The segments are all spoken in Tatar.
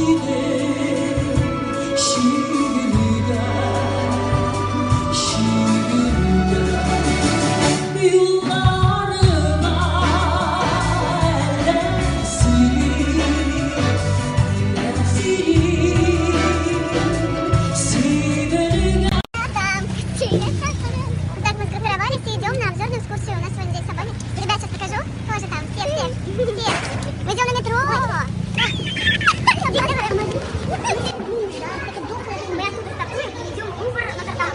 Синең чигелгән, чигелгән юлларыңа әллә синең, әллә синең сибелгән. Так, мы сгруппировались и идем на обзорную экскурсию. У нас сегодня здесь собаки. Ребят, сейчас покажу. Тоже там, все, все, все. Мы идем на метро. Мы оттуда стартуем и идем в Лувр, Нотр-Дам,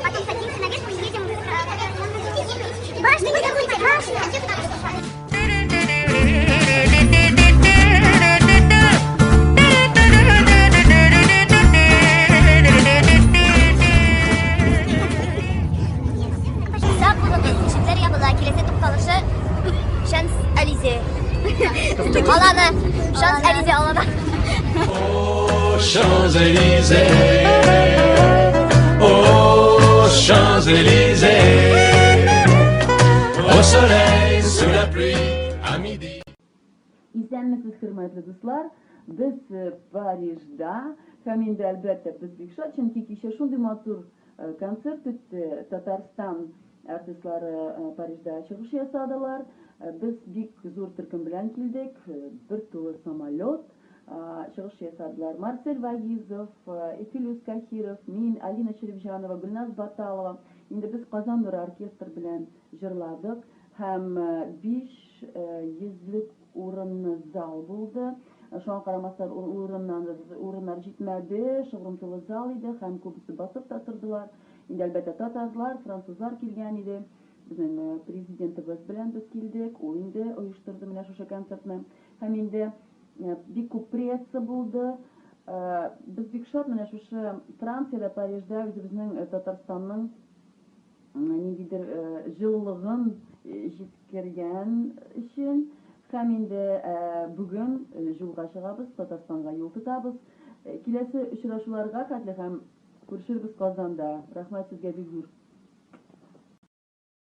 потом садимся наверх и едем к Башню не забудьте, башню! Сак булыгыз, ишекләр ябыла, киләсе тукталышы Шанс Ализе. Аланы, Шанс Ализе аланы. Champs-Élysées, oh Champs-Élysées, au soleil, sous la pluie, à midi. Исәнмесез, хөрмәтле дуслар! Без э, Парижда һәм инде әлбәттә без бик шат, чөнки кичә шундый матур э, концерт үтте. Татарстан артистлары э, Парижда чыгыш ясадылар. Без бик зур төркем белән килдек, бер тулы самолет. Чыгыш ясадылар Марсель Вагизов, Филүс Кахиров, мин, Алина Шәрипҗанова, Гөлназ Баталова. Инде без Казан нуры оркестр белән җырладык һәм 500 лек урынлы зал булды. Шуңа карамастан, урыннар җитмәде, шыгрым тулы зал иде һәм күбесе басып та тордылар. Инде, әлбәттә, татарлар, французлар килгән иде. Безнең президентыбыз белән без килдек, ул инде оештырды менә шушы концертны. Һәм инде бик күп пресса булды. Без бик шат менә шушы Франциядә, Парижда үзебезнең Татарстанның ниндидер җылылыгын җиткергән өчен. Һәм инде бүген юлга чыгабыз, Татарстанга юл тотабыз. Киләсе очрашуларга хәтле һәм күрешербез Казанда. Рәхмәт сезгә бик зур.